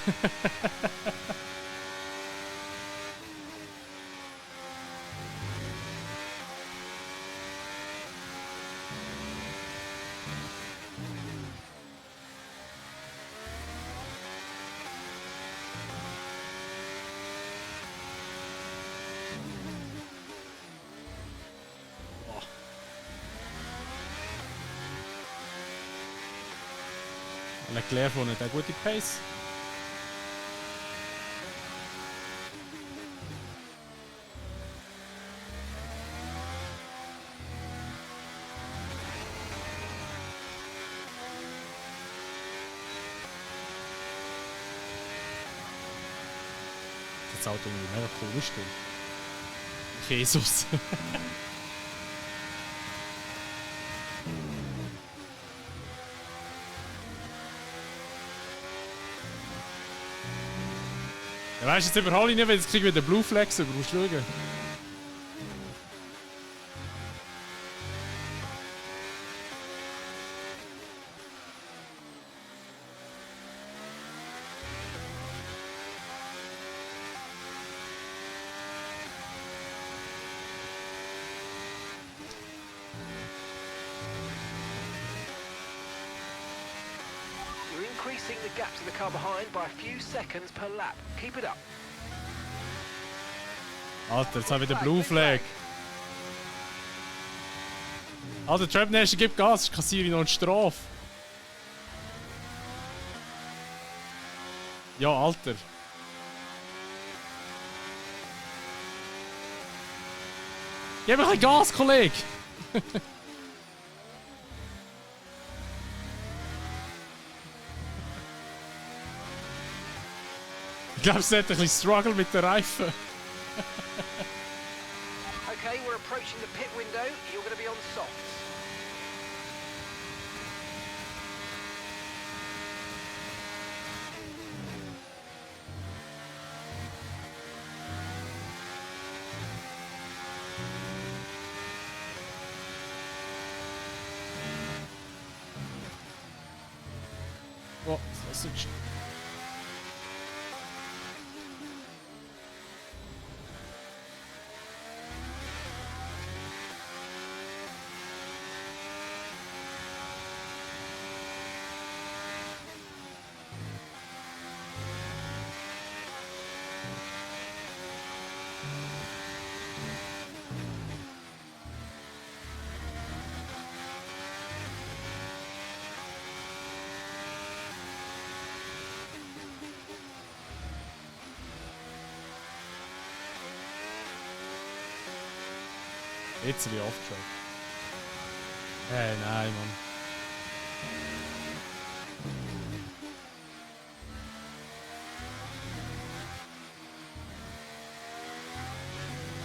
Leclerc vorne hat eine gute Pace. Das Auto irgendwie mega komisch. Jesus. Ja, weißt du, jetzt überhole ich nicht, weil jetzt kriege ich wieder Blue Flags, aber du musst schauen. You're increasing the gap to the car behind by a few seconds per lap. Keep it up. Alter, jetzt habe ich wieder Blue Flag. Alter, Trap Nation gibt Gas, ich kassiere noch eine Strafe. Ja, Alter. Gib mir ein bisschen Gas, Kollege! Ich glaube, es hat ein bisschen Struggle mit den Reifen. Okay, we're approaching the pit window. You're going to be on softs. Sausage. Jetzt bin ich off-track. Hey, nein, Mann.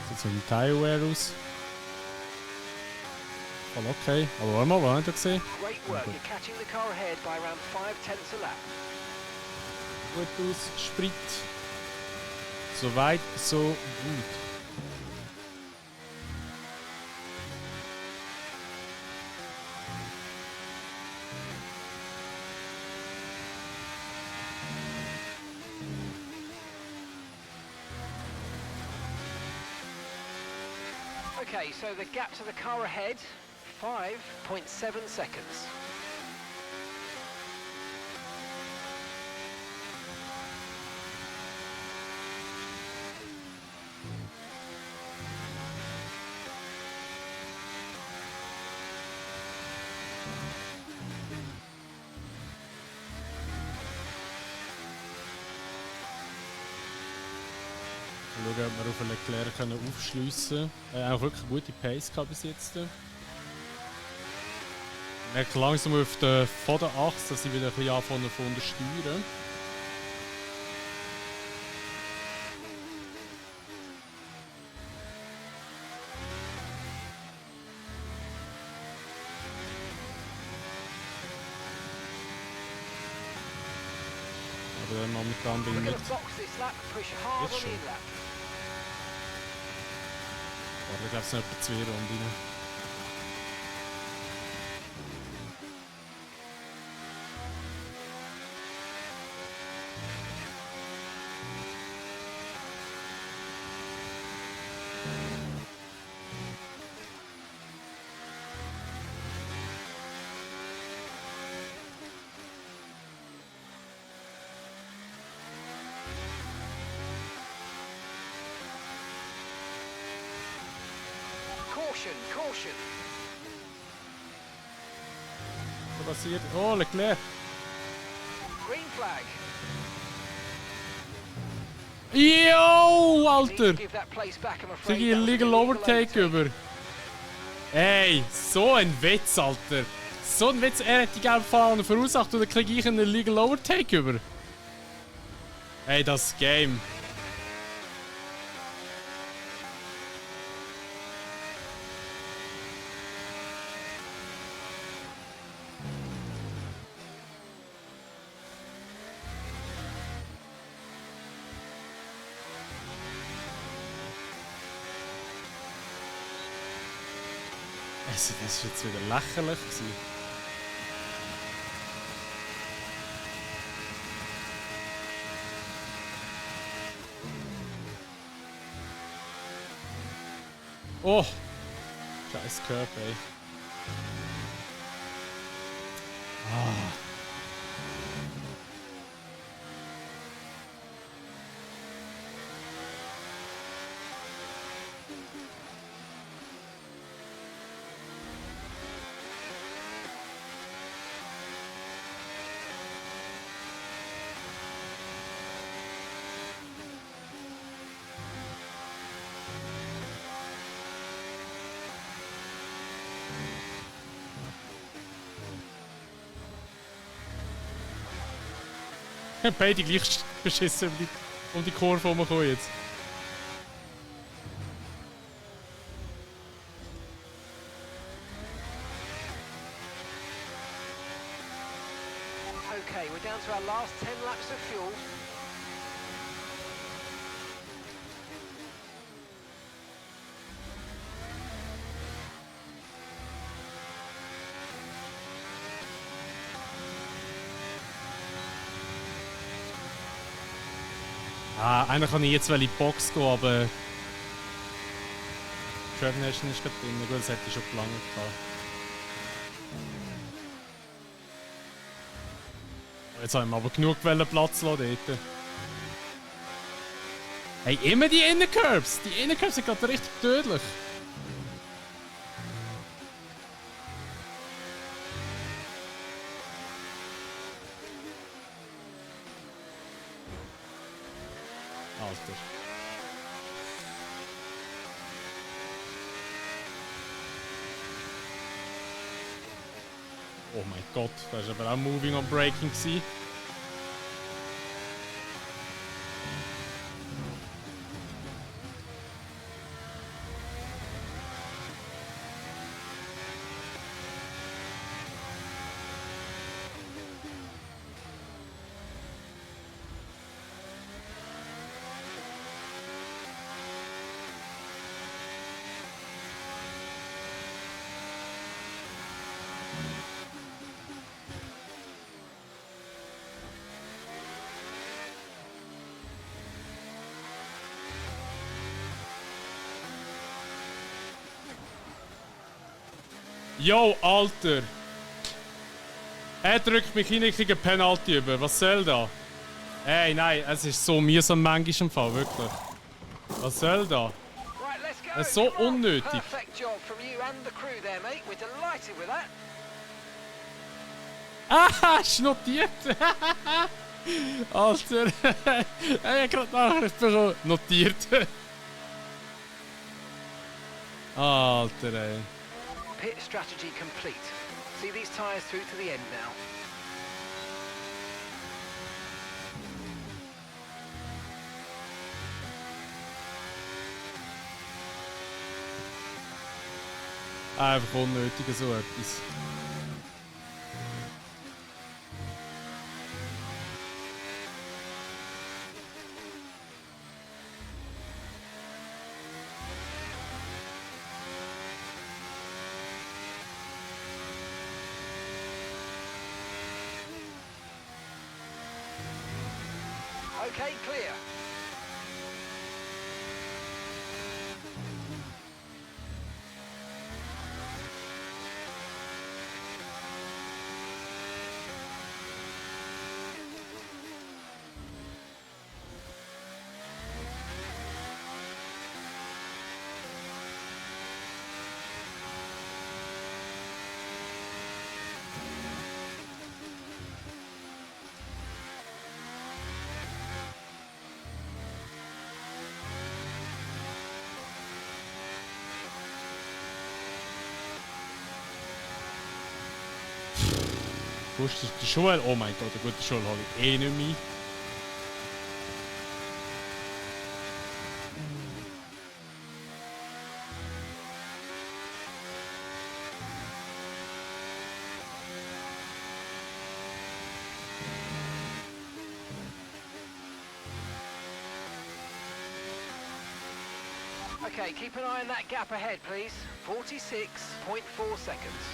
Sieht so ein Tire-Wear aus. Voll okay. Aber warte mal, was haben wir gesehen? Great work. You're catching the car ahead by around 5/10 a lap. Gut aus, Sprit. So weit, so gut. Okay, so the gap to the car ahead, 5.7 seconds. Schauen, ob wir auf einen Leclerc aufschliessen können. Auch wirklich eine gute Pace gehabt bis jetzt. Ich merke langsam auf der Vorderachse, dass ich wieder ein bisschen anfangen von der Steuern. Aber momentan bin ich We're nicht. going to box this lap, push hard Jetzt on the schon. in-lap. Aber ich glaube, es sind etwa 2 Runden. Caution, caution. Was passiert? Oh, Leclerc! Green flag. Yo, You need to Alter! give that place back, I'm afraid. Krieg ich That was an Illegal Overtake über. Ey, so ein Witz, Alter! So ein Witz, er hat die gelbe Fahne verursacht und dann kriege ich einen Illegal Overtake über. Ey, das Game. Also, das war jetzt wieder lächerlich gewesen. Oh! Scheiß Curb, ey. Ah. Beide gleich beschissen um die Kurve herumkommen jetzt. Okay, we're down to our last 10 laps of fuel. Eigentlich kann ich jetzt in die Box gehen, aber... Trev Nation ist gerade drin. Gut, das hätte ich schon lange gehabt. Jetzt haben wir aber genug Platz lassen dort. Hey, immer die Innencurbs! Die Innencurbs sind gerade richtig tödlich. Alter. Oh mein Gott, das war aber auch Moving on Braking gewesen. Yo, Alter! Er drückt mich hin, ich kriege eine Penalty über. Was soll da? Ey, nein, es ist so mühsam manchmal im Fall, wirklich. Was soll da? Right, let's go. Es ist so Come on. unnötig. Perfect job from you and the crew there, mate. We're delighted with that. Ah, ist notiert! Alter! Ich habe gerade Nachricht bekommen. Notiert. Alter, ey. Pit strategy complete. See these tyres through to the end now. Einfach unnötig so etwas. Okay, clear. Wo ist der Joel? Oh mein Gott, der gute Joel habe ich eh nicht mehr. Okay, keep an eye on that gap ahead, please. 46.4 seconds.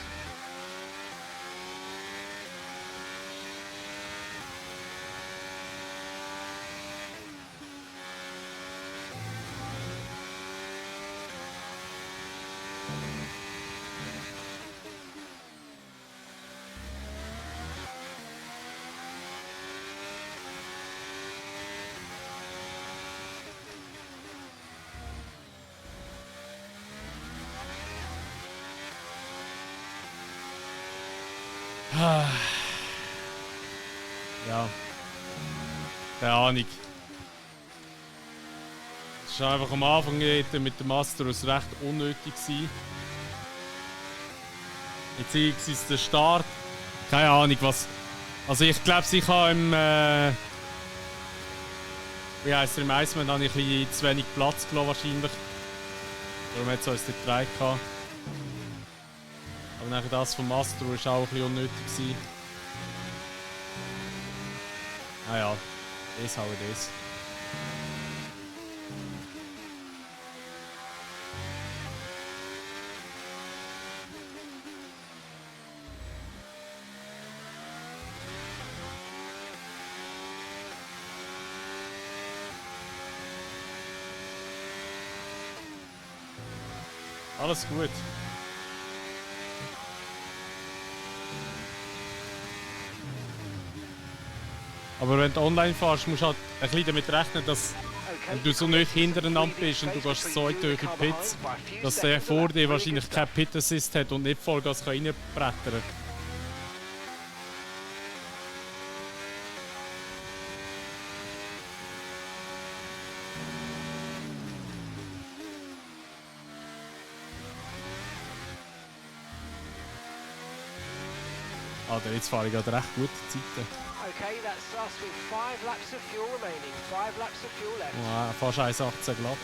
Ja. Keine Ahnung. Es war einfach am Anfang mit dem Asterus recht unnötig gewesen. Jetzt ist der Start. Keine Ahnung was. Also ich glaube, ich habe im wie heisst er, im Iceman habe ich ein bisschen zu wenig Platz gelassen wahrscheinlich. Darum hat es uns nicht getragen gehabt. Aber nachher das vom Astro war auch ein bisschen unnötig gewesen. Naja, das how it is. Alles gut. Aber wenn du online fährst, musst du halt ein bisschen damit rechnen, dass wenn du so nicht hintereinander bist und du gehst so durch die Pits, dass der vor dir wahrscheinlich keinen Pit Assist hat und nicht Vollgas reinbrettern kann. Alter, jetzt fahre ich gerade recht gute Zeiten. Okay, that's us with 5 laps of fuel remaining. 5 laps of fuel left. Ja, fast 1,18 glatt.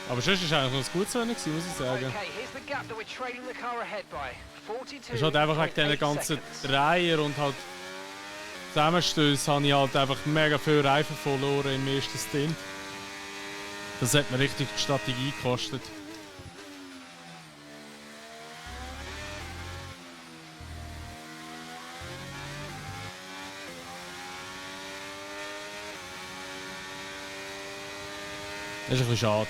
Aber sonst war es eigentlich noch ein gutes Rennen, muss ich sagen. Okay, here's the gap that we're trailing the car ahead by. Es ist halt einfach wegen diesen ganzen Dreier und halt Zusammenstößen habe ich halt einfach mega viel Reifen verloren im ersten Stint. Das hat mir richtig die Strategie gekostet. Das ist ein bisschen schade.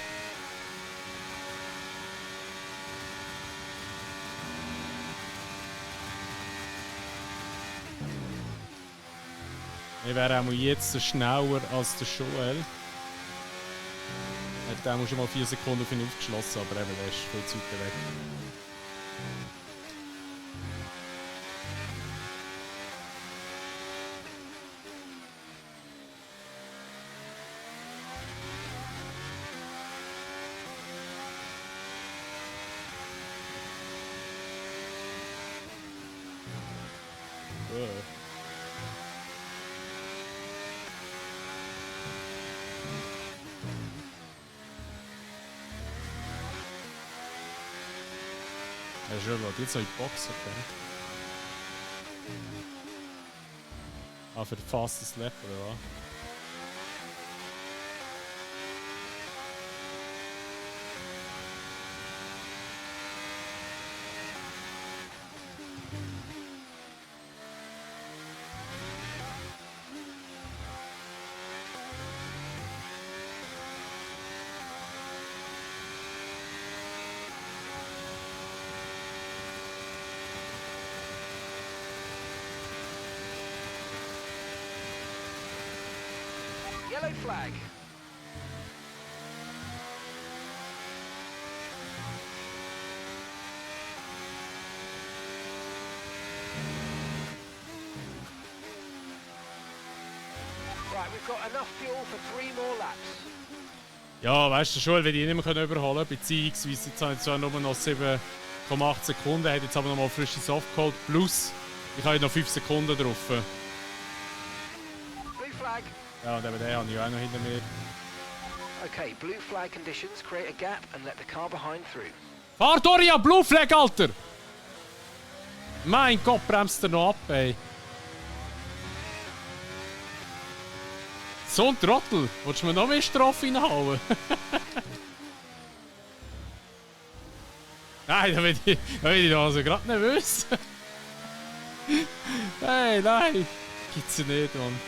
Ich wäre auch jetzt schneller als der Joel. Der muss schon mal 4 Sekunden auf ihn aufgeschlossen, aber eben, der ist viel zu weit weg. Ja, schon, jetzt soll ich boxen, okay. Ah, für den fastest Lap, oder was? Yellow flag. Right, we've got enough fuel for 3 more laps. Ja, weißt du schon, wenn ich nicht mehr überholen kann, beziehungsweise jetzt habe ich zwar nur noch 7,8 Sekunden, hätte jetzt aber noch mal frische Soft geholt, plus ich habe noch 5 Sekunden drauf. Blue flag. Ja, und eben den habe ich auch noch hinter mir. Okay, blue flag conditions create a gap and let the car behind through. Fahr Doria, Blue Flag, Alter! Mein Gott, bremst er noch ab, ey. So ein Trottel, willst du mir noch mehr Strafe reinhauen? Nein, da bin ich also gerade nervös. Hey, nein, gibt's ja nicht, Mann.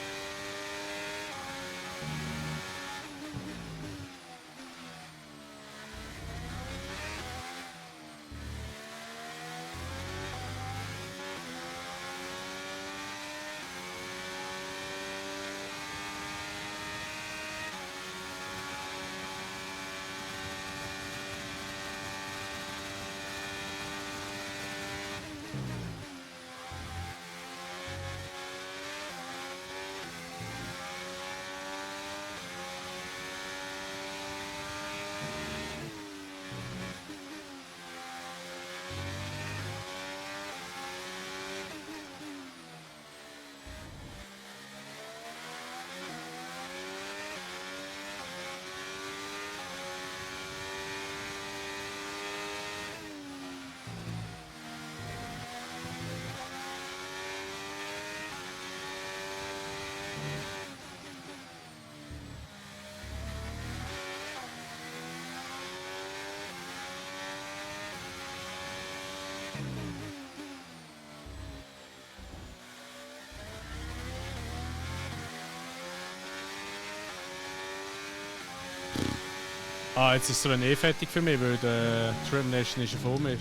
Ah, jetzt ist es eh fertig für mich, weil der Tram Nation ist ja vor mir.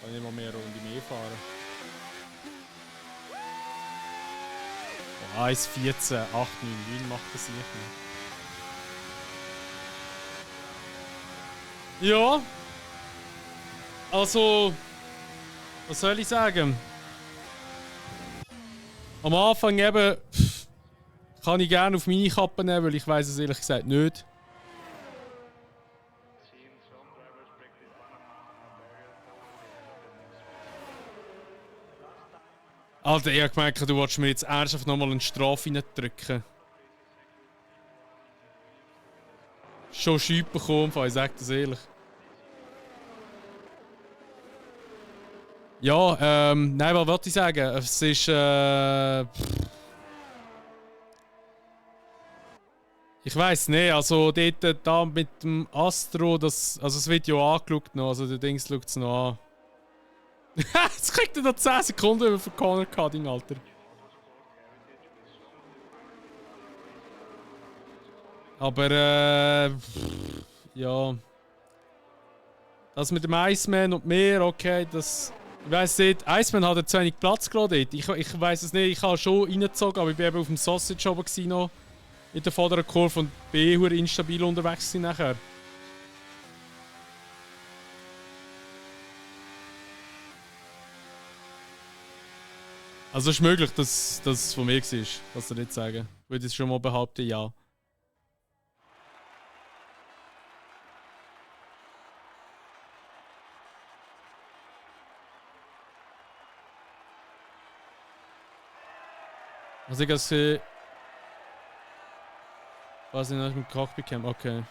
Kann ich mal mehr Runde mehr fahren. Oh, 1,14, 8, 9, 9 macht das sicher nicht. Ja. Also, was soll ich sagen? Am Anfang eben kann ich gerne auf meine Kappe nehmen, weil ich weiß es ehrlich gesagt nicht. Alter, ich hab gemerkt, du wolltest mir jetzt ernsthaft nochmal eine Strafe reindrücken. Schon Schüpp bekommen, ich sag das ehrlich. Ja, nein, was wollte ich sagen? Es ist, ich weiss nicht, also dort da mit dem Astro, das, also das Video angeschaut noch, also der Dings schaut es noch an. Jetzt kriegt er noch 10 Sekunden über von Corner Cutting, Alter. Aber, ja. Das mit dem Iceman und mir, okay, das... Ich weiss nicht, Iceman hat ja zu wenig Platz gelassen dort. Ich weiss es nicht, ich habe schon reingezogen, aber ich war eben auf dem Sausage oben noch. In der vorderen Kurve und bin instabil unterwegs nachher. Also es ist möglich, dass das von mir war, was soll ich nicht sagen. Ich würde jetzt schon mal behaupten, ja. Also ich glaube, was ich noch mit dem Cockpit kam, okay.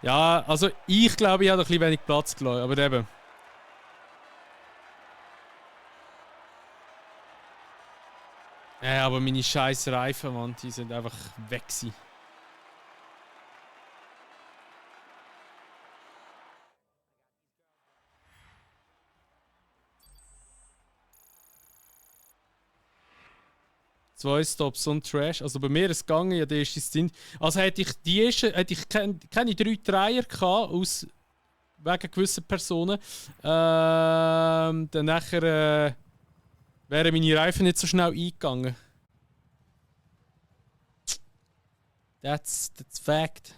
Ja, also ich glaube, ich habe ein bisschen wenig Platz gelassen, aber eben. Ja, aber meine scheiß Reifen, Mann, die sind einfach weg gewesen. Zwei Stops und Trash. Also bei mir ist es gegangen, ja, der erste Stint. Also hätte ich keine 3 Dreier gehabt, aus wegen gewissen Personen. Dann nachher wären meine Reifen nicht so schnell eingegangen. That's fact.